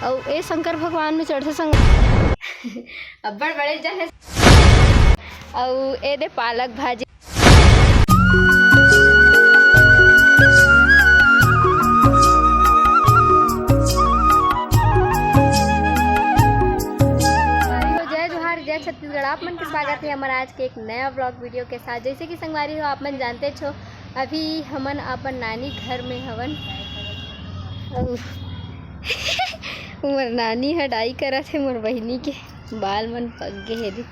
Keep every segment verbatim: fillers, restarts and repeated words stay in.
अउ ए शंकर भगवान में चढ़थे संग अब्बड़ बड़े जन हे। अउ ए दे पालक भाजी। जय जोहार, जय छत्तीसगढ़। आप मन के स्वागत हे हमर आज के एक नया vlog video के साथ। जैसे कि संगवारी हो, आप मन जानते छो, अभी हमन अपन नानी घर में हवन। अउ मोर नानी ह dye करत हे मोर बहिनी के। बाल मन पक गे हे रे।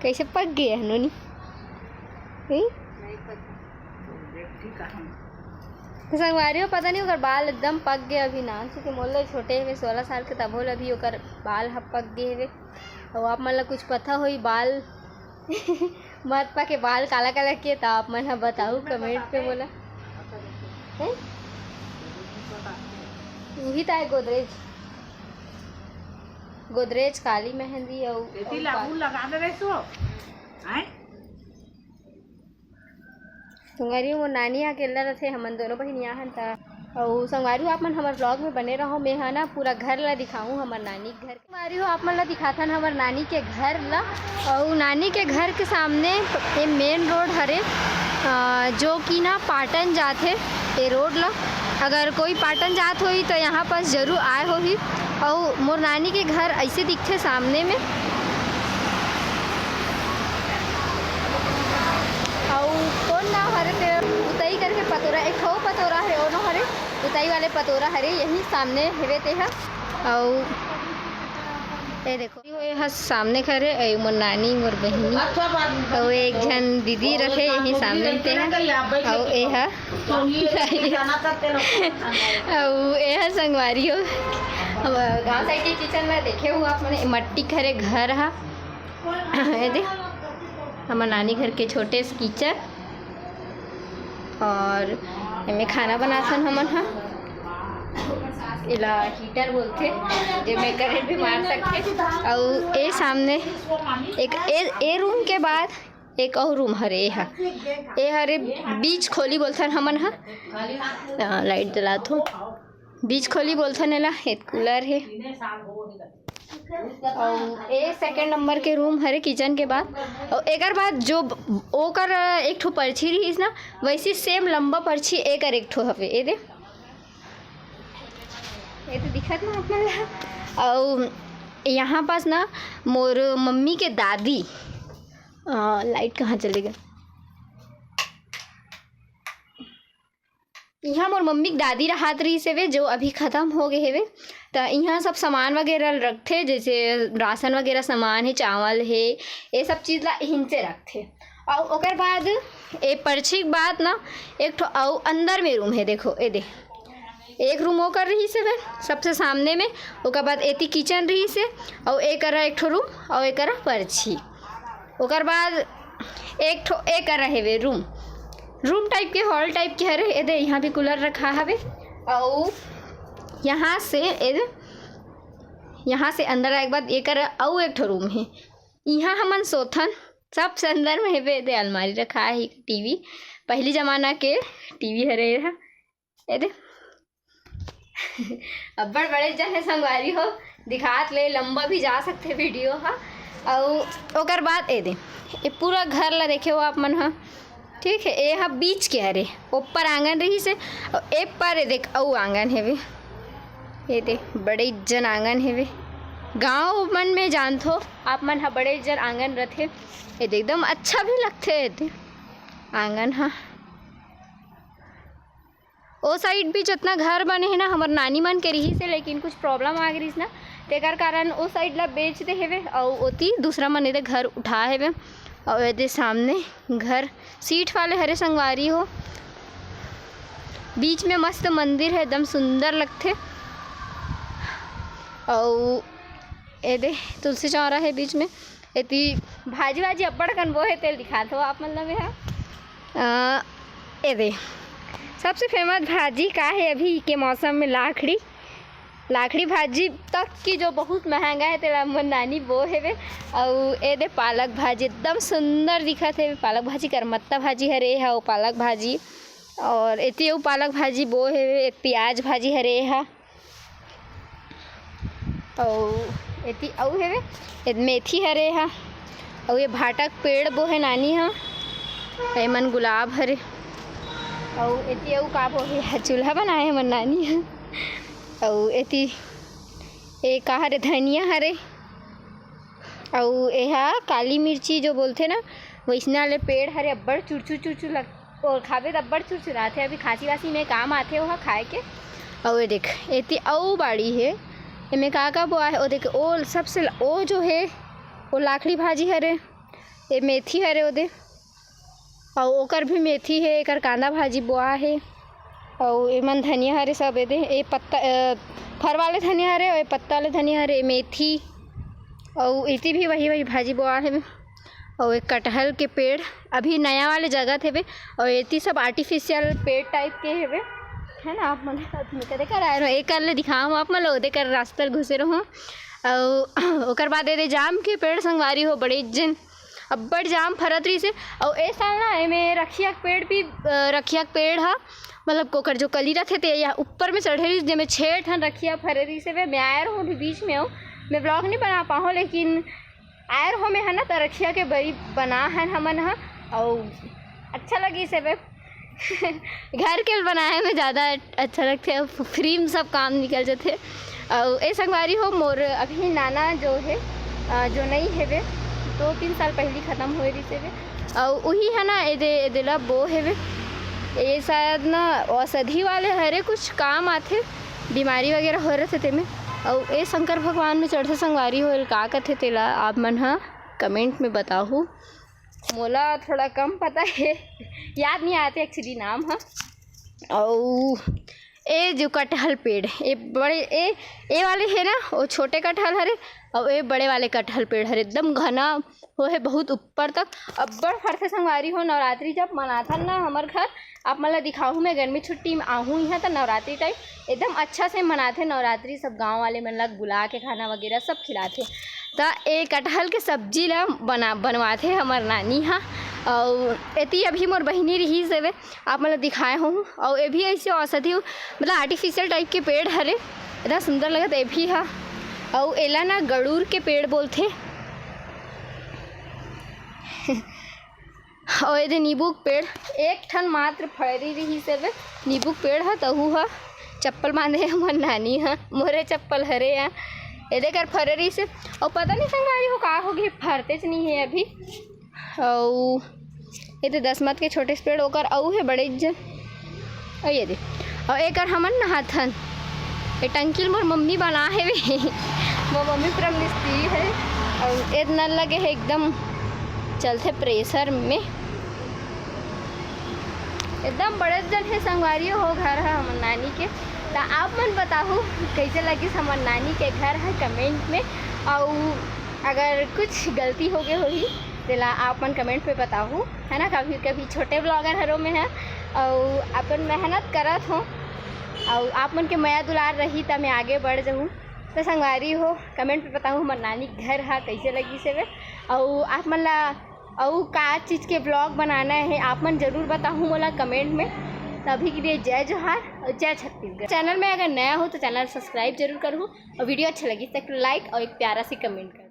कैसे पक गे हे नोनी? हम्म? तो संगवारी हो, पता नहीं ओकर बाल एकदम पक गे अभी ना, क्योंकि मोर ले छोटे हवे, सोलह साल के, तभो ले अभी ओकर बाल ह पक गे हवे। अउ आप मन ला कुछ पता होई बाल मत पा के बाल काला काला के, त आप मन ह बताऊ comment पे मोला। हैं? उही त आय गोदरेज, गोदरेज काली मेहंदी अउ, एती अउ लागू लगा दे रहे सो। हैं? संगवारी हो, मोर नानी अकेला रथे, हमन दोनों बहिनिया हन त। अउ संगवारी हो, आप मन हमर vlog में बने रहो, मैं ह ना पूरा घर ला दिखाऊं, हमर नानी के घर। संगवारी हो, आप मन ला दिखाथन हमर नानी के घर ला। अउ नानी के घर के सामने ये main road हरे, अ, जो कि ना पाटन जाथे ये road ला। अगर कोई पाटन जात होई त यहाँ पास जरूर आए होही। अउ मोर नानी के घर ऐसे दिखथे सामने में। अउ कौन नाम हरे ते, उतई करके पतोरा, एक ठो पतोरा हरे, ओनो हरे, उतई वाले पतोरा हरे, यही सामने हेवे ते ह। अउ ए देखो, ये ह सामने घर हे, ए मोर नानी, मोर बहिनी, अउ एक झन दीदी रथे यही सामने ते ह। अउ ए ह अउ ए ह संगवारी हो, हम गांव side के kitchen ला देखे हो आप मने, मट्टी के हरे घर ह। ए दे, हमर नानी घर के छोटे से kitchen, और एमे खाना बनाथन हमन ह। एला heater बोलथे, जेमे current भी मार सकथे। अउ ए सामने एक ए, ए room के बाद एक अउ room हरे, ए ह, ए हरे बीच खोली बोलथन हमन ह। अ, light जलात हो, बीच खोली बोलथन एला, ए cooler हे। अउ ए second number के room हरे kitchen के बाद। अउ एकर बाद जो ब-, ओकर एक ठो परछी रहिस ना, वैसे same लंबा परछी एकर एक ठो हवे। ए दे, ए तो दिखत ना आप मन ला। अउ यहाँ पास ना मोर मम्मी के दादी, अ, light कहाँ चले गे? इहाँ मोर मम्मी के दादी रहात रहिस हेवे, जो अभी खतम हो गे हेवे। त इहाँ सब सामान वगैरह रखथे, जैसे राशन वगैरह सामान हे, चावल हे, ये सब चीज ला इहिन से रखथे। अउ ओकर बाद ए परछी के बाद ना एक ठो अउ अंदर में room हे, देखो ए दे, एक room ओकर रहिस हेवे सबसे सामने में, ओकर बाद एती kitchen रहिस हे, अउ एकरा एक ठो room, अउ एकरा परछी। ओकर बाद एक ठो एक रहे वे room, room type के, hall type के हरे। ए दे, यहाँ भी cooler रखा हवे। अउ यहाँ से, ए दे, यहाँ से अंदर आए के बाद एकर अउ एक ठो room हे। यहाँ हमन सोथन, सबसे अंदर में हेवे, ए दे, अलमारी रखा है, टीवी, पहली जमाना के टीवी हरे रहा। ए दे। अब्बड़ बड़े जन हे संगवारी हो, दिखात ले लंबा भी जा सकथे video ह। अउ ओकर बाद ए दे, ए पूरा घर ला देखे हो आप मन ह, ठीक है। ए ह बीच के हरे, ऊपर आंगन रहिस हे, अउ ए पर ए देख अउ आंगन हेवे। ए दे, बड़े जन आंगन हेवे। गांव मन में जानथो आप मन ह, बड़े जन आंगन रथे। ए दे, एकदम अच्छा भी लगथे ए दे आंगन ह। ओ side भी जतना घर बने हे ना, हमर नानी मन के रिहिस हे, लेकिन कुछ problem आ गे रिहिस ना, तेकर कारण ओ side ला बेच दे हेवे, अउ ओती दूसरा मन एदे घर उठा हेवे। अउ एदे सामने घर सीट वाले हरे संगवारी हो, बीच में मस्त मंदिर हे, एकदम सुंदर लगथे। अउ एदे तुलसी चौरा हे बीच में। एती भाजी वाजी अब्बड़ कन बोहे, तेल दिखात हो आप मन ल मेहा। अ, एदे, सबसे famous भाजी का हे अभी के मौसम में? लाखड़ी। लाखड़ी भाजी तक की जो बहुत महंगा हे, तेला मोर नानी बो हेवे। अउ एदे पालक भाजी एकदम सुंदर दिखत हे। पालक भाजी, करमत्ता भाजी हरे हा, अउ पालक भाजी, और एती अउ पालक भाजी बो हेवे, प्याज भाजी हरे हा। अउ एती अउ हेवे, ए मेथी हरे हा, अउ ये भाटा के पेड़ बोहे नानी हा, एमन गुलाब हरे, अउ एती अउ का बोहे हा, चूल्हा बनाए हे हमर नानी हा, अउ एती ए का हरे, धनिया हरे, अउ एहा काली मिर्ची जो बोलथे ना, वइसना ले पेड़ हरे, अब्बड़ चुरचुर चुरचुर लग-, ओल खाबे त अब्बड़ चुरचुराथे। अभी खांसी वासी में काम आथे ओहा खाए के। अउ ये देख, एती अउ बाड़ी हे, एमे का का बोआ हे, ओ देख, ओ सबसे ल-, ओ जो हे, ओ लाखड़ी भाजी हरे, ए मेथी हरे ओदे, अउ ओकर भी मेथी हे, एकर कांदा भाजी बोआ हे, अउ एमन धनिया हरे सब एदे, ए पत्ता, अ, फर वाले धनिया हरे, अउ ए पत्ता वाले धनिया हरे, मेथी, अउ एती भी वही वही भाजी बोआ हे। अउ एक कटहल के पेड़ अभी नया वाले जगत हेवे, अउ एती सब artificial पेड़ type के हेवे, है ना। आप मन, आप मन कदे कर आए रहो, एक कर ले दिखाओ आप मन ला, ओदे कर रास्ता ल घुसे रहो। अउ ओकर बाद एदे जाम के पेड़ संगवारी हो, बड़े जन अब्बड़ जाम फरत रहिस हे। अउ ए साल ना एमे रखिया के पेड़ भी, अ, रखिया के पेड़ ह, मतलब ओकर जो कली रथे ते या ऊपर में चढ़े रहिस, जेमे छे ठन रखिया फरे रहिस हे। मैं आए रहूँ अभी बीच में, अउ मैं vlog नहीं बना पाहूँ, लेकिन आए रहूँ मैं, है ना, त रखिया के बरी बना हन हमन ह, अउ अच्छा लगिस हे। घर के बनाए में ज़्यादा अच्छा लगथे, अउ free में सब काम निकल जथे। अउ ए संगवारी हो, मोर अभी नाना जो हे, अ, जो नई हेवे, दो तीन साल पहली खत्म होए रहिस हेवे। अउ उही है ना, एदे, एदे ला बो हेवे। ये शायद ना औषधि वाले हरे, कुछ काम आथे, बीमारी वगैरह हो रथे तेमे। अउ ए शंकर भगवान में चढ़थे संगवारी हो, एला का कथे तेला आप मन ह comment में बताहू। मोला थोड़ा कम पता हे, याद नहीं आते actually नाम ह। अउ ए जो कटहल पेड़, ए बड़े, ए, ए वाले हे ना, वो छोटे कटहल हरे, अउ ए बड़े वाले कटहल पेड़ हरे, एकदम घना हो हे, बहुत ऊपर तक। अब्बड़ फरथे संगवारी हो, नवरात्रि जब मनाथन ना हमर घर, आप मन ला दिखाहू मैं, गर्मी छुट्टी में आहूँ इहाँ, त नवरात्रि time एकदम अच्छा से मनाथे नवरात्रि। सब गाँव वाले मन ला बुला के खाना वगैरह सब खिलाथे। त ए कटहल के सब्जी ला बना, बनवाथे हमर नानी हा। अउ एती अभी मोर बहिनी रिहिस हेवे, आप मन ला दिखाए होहूँ। अउ ए भी ऐसे औषधि, मतलब artificial type के पेड़ हरे, इतना सुंदर लगत ए भी हा। अउ एला ना गड़ूर के पेड़ बोलथे। अउ एदे नींबू के पेड़, एक ठन मात्र फरी रिहिस हेवे नींबू के पेड़ ह, तहू ह चप्पल बांधे हे हमर नानी ह, मोरे चप्पल हरे आ, एदे कर फरे रिहिस हे। अउ पता नहीं संगवारी हो का होगे, फरतेच नहीं हे अभी। अउ एदे दसमत के छोटे से पेड़, ओकर अउ हे बड़े जन। अउ ये दे, अउ एकर हमन नहाथन। ए टंकी ल मोर मम्मी बना हेवे। मोर मम्मी पूरा मिस्त्री हे। अउ ए नल लगे हे एकदम, चलथे pressure में। एकदम बड़े जन हे संगवारी हो घर ह हमर नानी के। त आप मन बताहू कइसे लगिस हमर नानी के घर ह comment में। अउ अगर कुछ गलती हो गए होही तेला आप मन comment में बताहू, है ना। कभी कभी छोटे vlogger हरो में है, अउ अपन मेहनत करत हो, अउ आप मन के मया दुलार रही त मैं आगे बढ़ जाहूँ। त संगवारी हो, comment में बताहू हमर नानी के घर हा कैसे लगिस हेवे, अउ आप मन ला अउ का चीज़ के vlog बनाना है आप मन जरूर बताहू मोला comment में। त अभी के लिए जय जोहार और जय छत्तीसगढ़। Channel में अगर नया हो तो channel subscribe जरूर करहू, और video अच्छा लगी तो एक like और एक प्यारा सी comment कर।